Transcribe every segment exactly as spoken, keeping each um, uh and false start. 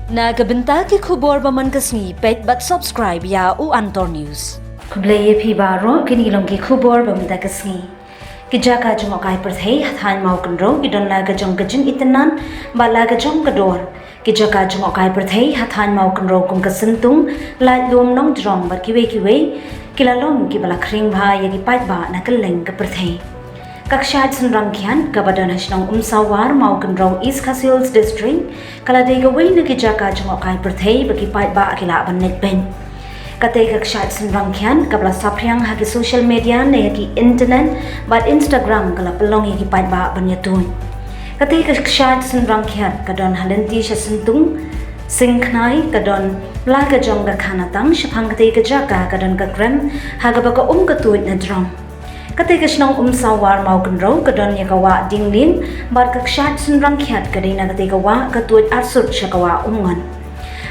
Na ka bynta ki khubor ba man ka sngi, peit bad subscribe ïa u Antor News. Khublei ïa phi baroh, kine ki long ki khubor ba man ka sngi. Ki jaka jngohkai pyrthei ha thaiñ Mawkynrew ki don la ka jong ka jingitynnad bad la ka jong ka dor. Ki jaka jngohkai pyrthei ha thaiñ Mawkynrew kum ka Syntung, Laitlum, Nongjrong bad kiwei kiwei ki la long kiba la khring bha ïa ki paidbah na kylleng ka pyrthei. Ka kshaid synrang khiat kaba don ha shnong Umsawar, Mawkynrew, East Khasi Hills District, ka la dei kawei na ki jaka jngohkai pyrthei ba ki paidbah ki lah ban leit beiñ. Kata ka kshaid synrang khiat kaba la saphriang ha ki social media ne ha ki internet bad Instagram ka la pynlong ïa ki paidbah ban ïathuh. Kata ka kshaid synrang khiat ka don ha lynti sha Syntung, Singkhnai, ka don la ka jong ka khanatang, shaphang kata ka jaka ka don ka krem ha kaba ka um ka tuid na jrong. Kata ka shnong Umsawar, Mawkynrew, ka don ïa ka wah Dienglieng bad ka kshaid synrang khiat ka dei na kata ka wah ka tuid arsut sha ka wah Umngon.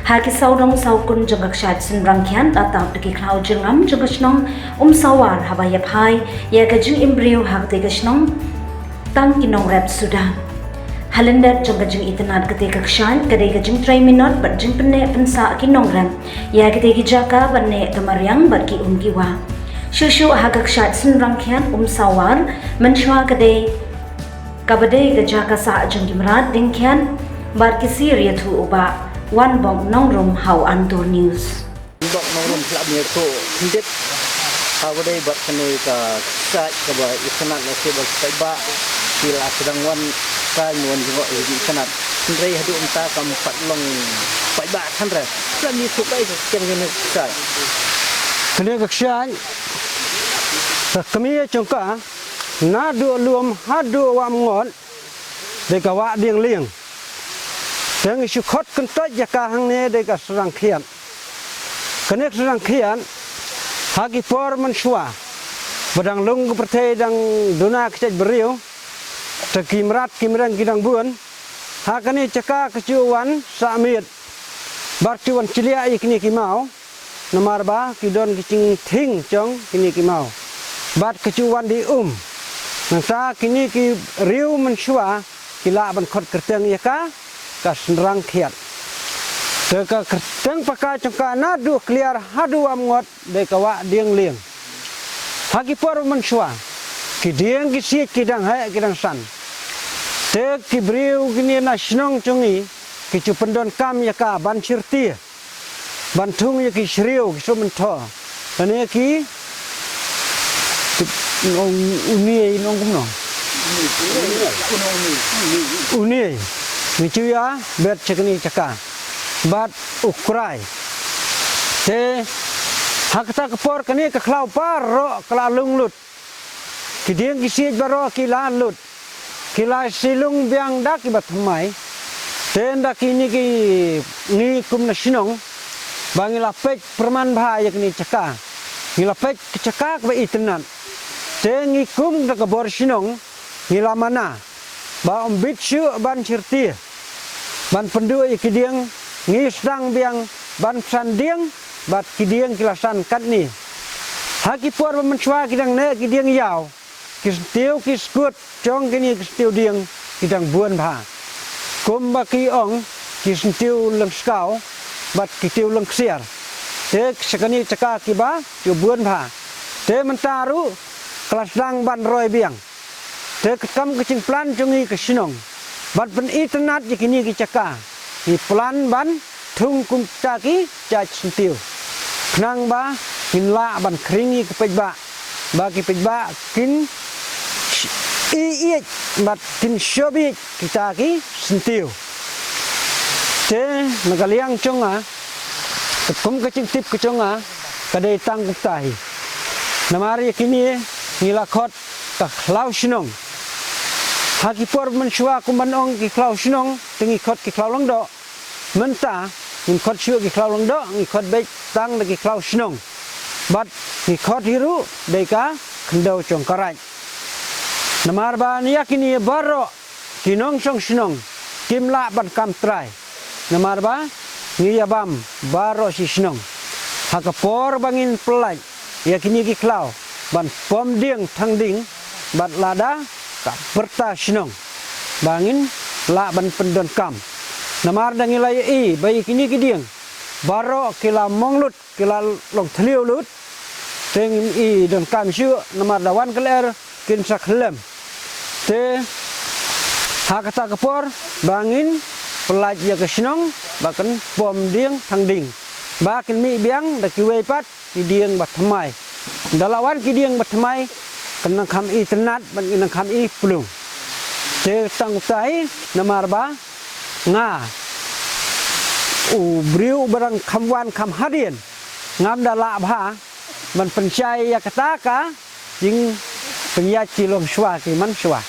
Ha ki sawdong sawkun jong ka kshaid synrang khiat la tap da ki khlaw jyrngam jong ka shnong Umsawar haba ïa phai ïa ka jingim briew ha kata ka shnong tang ki nongrep suda. Ha lyndet jong ka jingitynnad kata ka kshaid ka dei ka jingtrei minot bad jingpynneh pynsah ki nongrep ïa kata ki jaka ban neh ka mariang bad ki um ki wah. Shuh shuh ha ka kshaid synrang khiat Umsawar, mynshuwa ka dei kaba dei ka jaka sah jong ki mrad dieng khiat bad ki sir ïathuh u Bah Wanbok Nongrum ha u Antor News. Bok Nongrum, la mih to khyndiat ha ba dei bad kane ka kshaid kaba itynnad lehse ba ki paidbah ki la sdang wan kai wan jngoh ïa ki itynnad. Hynrei haduh mynta kam pat long paidbah than re. La mih to kai ka kane ka kshaid. Kane ka kshaid ka kmie jong ka naduh lum haduh wah Umngot dei ka wah Dienglieng. Te ngi shu khot kyntoit ïa ka hangne dei ka synrang khiat. Kane ka synrang khiat ha ki por mynshuwa ba dang lung ka pyrthei, dang duna ka jaitbynriew, te ki mrad ki mreng ki dang bun. Ha kane ka jaka ka ju wan sah miet bad ju wan chliah ïa kine ki maw. Namar ba ki don ki jingthing jong kine ki maw bad ka ju wan die um. Nangta kine ki riew mynshuwa ki lah ban khot kyrteng ïa ka ka synrang khiat. Te ka kyrteng paka jong ka naduh Khliar haduh wah Umngot dei ka wah Dienglieng. Ha ki por mynshuwa ki dieng ki siej ki dang heh ki dang san. Te ki briew kine na shnong jong ngi ki ju pyndonkam ïa ka ban shyrti, ban thung ïa ki shriew ki sumynthoh. Kane ki, ki, ong, une, ong kumno? Une. Ngi ju ïa bet sha kane ka jaka bad u krai. Te ha kata ka por kane ka khlaw baroh ka la lung lut. Ki dieng ki siej baroh ki la lut. Ki la shilung biang da kiba thymmai. Te ynda kine ki, ngi kum na shnong ba ngi la peit pyrman bha ïa kane ka jaka, ngi la peit ka jaka kaba itynnad. Te ngi kum da ka bor shnong ngi la mana ba ym bit shuh ban shyrti ban pynduh ïa ki dieng. Ngi sdang biang ban san dieng bad ki dieng ki la san katne. Ha ki por ba mynshuwa ki dang neh ki dieng ïaw, ki syntiew ki skut jong kine ki syntiew dieng ki dang bun bha. Kumba ki ong, ki syntiew lyngskaw bad ki syntiew lyngksiar. Te sha kane ka jaka kiba ju bun bha. Te mynta ruh ka la sdang ban roi biang. Te ka kam ka jingplan jong ngi ka shnong ban pynitynnad ïa kine ki jaka, ngi plan ban thung kum kita ki jait syntiew khnang ba ngin lah ban khring ïa ki paidbah, ba ki paidbah kin ïeit bad kin shop ïeit kita ki syntiew. Te na ka liang jong nga, ka kum ka jingtip ka jong nga ka dei tang kumta hi. Namar ïa kine ngi la khot ka khlaw shnong. Ha ki por mynshuwa kum ban ong ki khlaw shnong te ngi khot ki khlaw lyngdoh. Mynta ngim khot shuh ki khlaw lyngdoh, ngi khot beit tang da ki khlaw shnong. Bad ngi khot hi ruh dei ka khyndew jong ka raid. Namar ba ïa kine baroh ki nongshong shnong kim lah ban kam trai. Namar ba ngi ïa bam baroh shi shnong. Ha ka por ba ngin pyllait ïa kine ki khlaw ban pom dieng thang ding bad lada ka pyrta shnong ba ngin lah ban pyndonkam. Namar da ngi la ïohi ba ïa kine ki dieng baroh ki la mong lut, ki la long thliew lut. Te ngin i donkam shuh namar da wan ka lyer kin sa khyllem. Te ha kata ka por ba ngin pyllait ïa ka shnong ba kan pom dieng thang ding, ba kin mih biang da kiwei pat ki dieng ba thymmai. Da la wan ki dieng ba thymmai, kan nang kham i tynnat bad kan nang kham i pulung. Te tang utai namar ba nga u briew ba dang kham wan kham hadien, ngam da lah bha ban pynshai ïa kata ka jingpynïaid ki longshuwa ki manshuwa.